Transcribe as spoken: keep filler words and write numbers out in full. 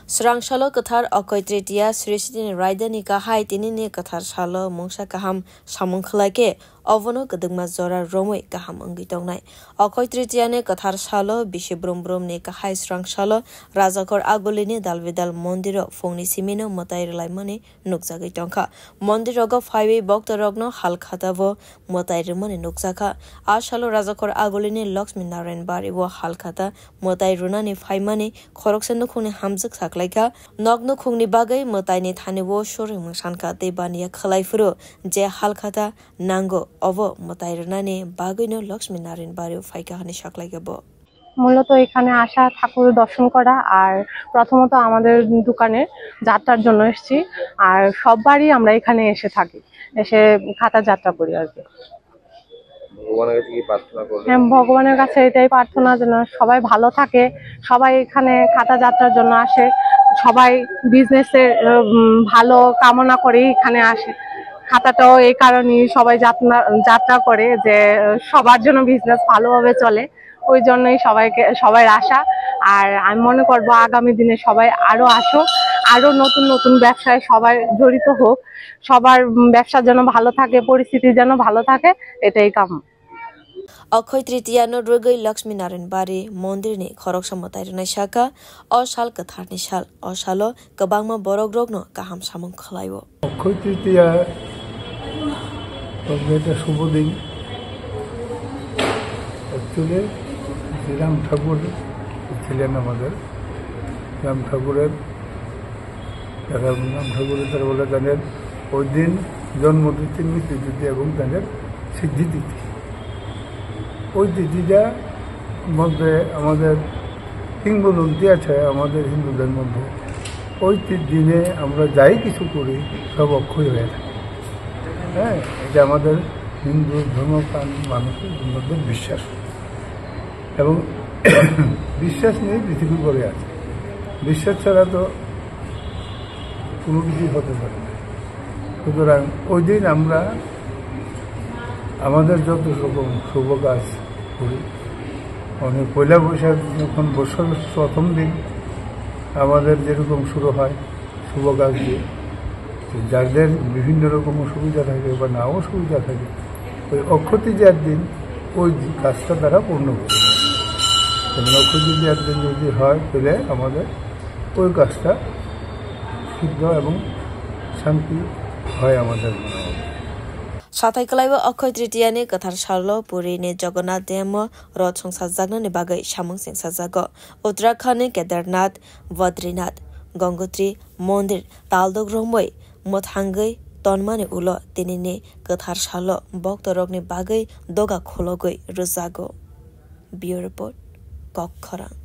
Srang salo kwthar Okkoi Tritiya Srishti ni raidani kahai tinini kwthar salo mungsa kaham samung khlai khe obono kwdwkma jora romwi kaham wngwi tongnai. Okkoi Tritiya ni kwthar salo bisi brum brum ni kahai srang salo Rajakhor Aguli ni dalbidal mondir o phung ni simi no mwtai rwlaimani nukjagwi tongkha. Mondir rogo phaiwi bokto rokno hal khata bo mwtai rwmani nukjakha. A salo Rajakhor Aguli ni Lakshmi Narayan Bari o hal khata mwtai rwnani phaimani khoroksa nukhungni hamjwk saklaikha. Nok nukhungni bagwi mwtaini thani o surungmung sankha tei baniya khwlai phuru je hal khata nango obo mwtai rwnani bagwino Lakshmi Narayan Bari o phaikha hwnwi saklaikha bo. মূলত এখানে আসা, ঠাকুর দর্শন করা, আর প্রথমত আমাদের দোকানে যাত্রার জন্য এসেছি। আর সববারই আমরা এখানে এসে থাকি, এসে খাতা যাত্রা করি আর কি। ভগবানের কাছে কি প্রার্থনা করবেন? হ্যাঁ, ভগবানের কাছে এটাই প্রার্থনা যেন সবাই ভালো থাকে, সবাই এখানে খাতা যাত্রার জন্য আসে, সবাই বিজনেসের উম, ভালো কামনা করেই এখানে আসে। খাতাটাও এই কারণেই সবাই যাত্রা যাত্রা করে যে আহ, সবার জন্য বিজনেস ভালোভাবে চলে, ওই জন্যই সবাইকে সবার আশা। আর আমি মনে করবো আগামী দিনে সবাই আরো আসুক, আরো নতুন নতুন ব্যবসায় সবাই জড়িত হোক, সবার উম, ব্যবসা যেন ভালো থাকে, পরিস্থিতি যেন ভালো থাকে, এটাই কাম্য। Okkoi Tritiya no rwgwi Lakshmi Narayan Bari mondir ni khoroksa mwtai rwnai sakha, o sal kwthar ni sal, o salo kwbangma borok rokno kaham samung khlai o. Akshaya তৃতীয়া তবে এটা শুভ দিন। অ্যাকচুয়ালি শ্রীরাম ঠাকুর ছিলেন আমাদের, রাম ঠাকুরের, তারা রাম ঠাকুরের তারা বলে তাদের ওই দিন জন্মতিথি, মৃত্যুতিথি এবং তাদের সিদ্ধি তিথি। ওই তিথিটা মধ্যে আমাদের কিংবদন্তি আছে আমাদের হিন্দুদের মধ্যে, ওই তি-, দিনে আমরা যাই কিছু করি, সব অক্ষয় হয়ে থাকে। হ্যাঁ, এটা আমাদের হিন্দু ধর্মপ্রাণ মানুষের মধ্যে বিশ্বাস। এবং বিশ্বাস নিয়ে পৃথিবী পড়ে আছে। বিশ্বাস ছাড়া তো কোনো কিছুই হতে পারে না। সুতরাং ওই দিন আমরা আমাদের যত রকম শুভ কাজ করি, মানে পয়লা বৈশাখ যখন বছর প্রথম দিন আমাদের যেরকম শুরু হয় শুভ কাজ দিয়ে, তো যাদের বিভিন্ন রকম অসুবিধা থাকে বা না অসুবিধা থাকে, ওই অক্ষয় তৃতীয়ার দিন ওই কাজটা তারা পূর্ণ করে। এবং অক্ষয় তৃতীয়ার দিন যদি হয়, তাহলে আমাদের ওই কাজটা শুদ্ধ এবং শান্তি হয় আমাদের মনে হয়। Sathai kwlaiwi Okkoi Tritiya ni kwthar salo Puri ni Jagannath Dham o rot songsajaknani bagwi samung chengsajago. Uttarakhand ni Kedarnath, Badrinath, Gangotri mondir taldok romwi mwthangwi tonmani ulo tinini kwthar salo boktorokni bagwi doga khulogwi rwjago. Bureau Report, Kokkhorang.